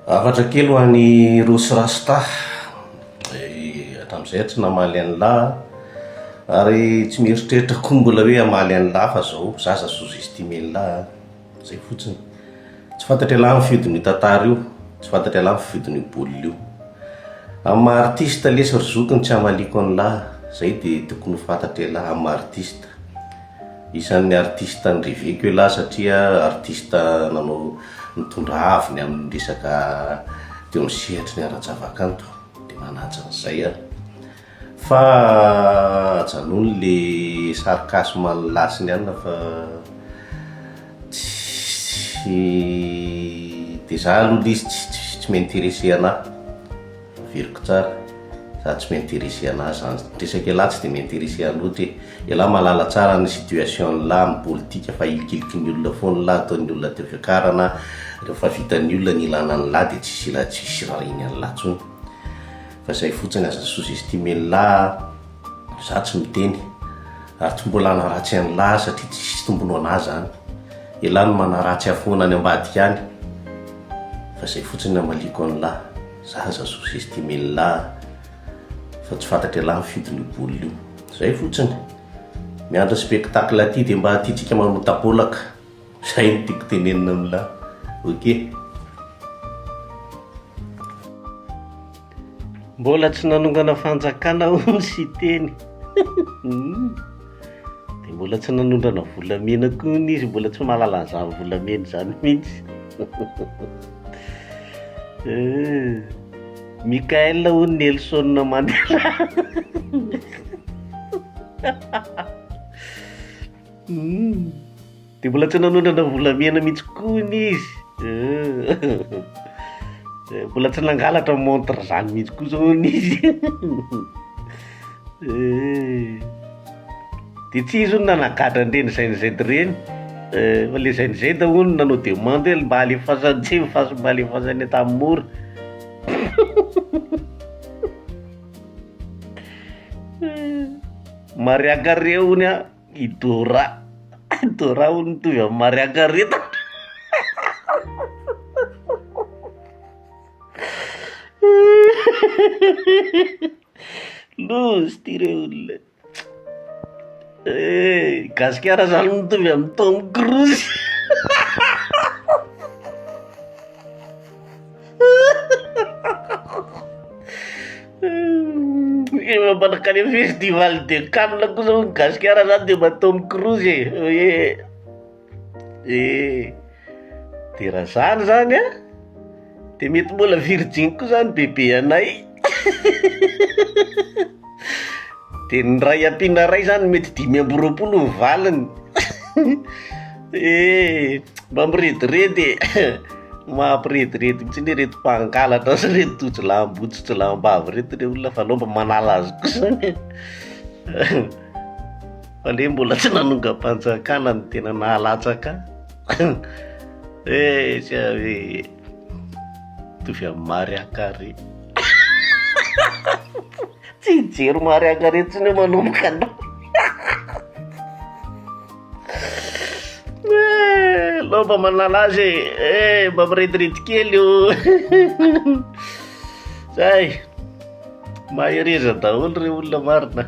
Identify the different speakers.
Speaker 1: Hafatra kely ho an'i Rossy Rasta, hatramin'izay aho tsy namaly an'lah ary tsy mieritreritra koa mbola hoe hamaly an'lah fa zao, za aza sous estimer an'lah, zay fotsiny. Tsy fantatr'ialahy ny fihodin'io tantara io, tsy fantatr'ialahy ny fihodin'io baolina io. Amin'ny maha artiste lesy ry zoky no tsy hamaliako an'lah, zay dia tokony ho fantatr'ialahy amin'ny maha artiste. Isan'ny artiste nireveko elah satria artiste nanao nitondra avo ny amin'ny resaka teo amin'ny sehatry ny ara-javakanto dia manaja an'izay aho. Fa ajanony le sarcasme an'lah sy ny anona fa tsy dia za aloha le izy tsy tsy mi-interesser anah. Averiko tsara, za tsy mi-interesser anah zany, resaka elah tsy de mi-interesser ahy loatra e, elah mahalala tsara ny situation n'lah amin'ny politika fa ilikiliky ny olona foana lah, ataon'ny olona teo fiakarana, rehefa vitan'ny olona ny ilana an'lah de tsisy ila tsisy rariny an'lah tsony, fa zay fotsiny aza sous estimer n'lah, za tsy miteny ary tsy mbola hanaratsy an'lah satria tsisy tombony ho anah zany, elah no manaratsy ahy foana any ambadika any, fa zay fotsiny no hamaliako an'lah. Za aza sous estime lah fa tsy fantatr'ialahy ny fidin'io baolina io. Zay fotsiny. Miandry ny spectacle aty dia mba aty tsika manao tapôlaka. Zay no tiako tenenina amin'lah. Ok. Mbola tsy nanongana fanjakana hono Siteny. Dia mbola tsy nanondrana volamena koa hono izy, mbola tsy mahalala an'izany volamena izany mihitsy. Eh, Michael hono Nelson Mandela. Hmm. Dia mbola tsy nanondrana volamena mihitsy koa hono izy. Eh. Eh, mbola tsy nangalatra montre zany mihitsy koa zao hono izy. Eh. Dia tsy izy hono nanagadra an'ireny GenZ ireny, fa le GenZ hono nanao demande hoe mba alefaso aty fa mba alefaso any Antanimora. Maria Carré hono an, i Dora, Dora hono mitovy amin'i Maria Carré. Loza ty re olona e. Eh, Gasikara zany mitovy amin'i Tom Cruise. Efa mankany amin'ny festival de Cannes koa zao ny Gasikara zany de mba Tom Cruise e. Eh, eh. De raha zany zany an, de mety mbola virjiny koa zany bebe anay. De ny ray ampiana ray zany mety 25 ny valiny. Eh, mba mirediredy e, mampirediredy mihitsy anie reto mpangalatra sy reto jiolahimboto sy jiolahim-bavy reto re olona fa aleo mba manala azy koa zany e. Fa le mbola tsy nanongam-panjakana no tena nahalatsaka ahy. Eh, tsy avy mitovy amin'i Maria Carey. Tsy hijery Maria Carey intsony aho manomboka androany. Eh, aleo mba manala azy e. Eh, mba mirediredy kely io. Zay. Mahereza daholo re olona marina.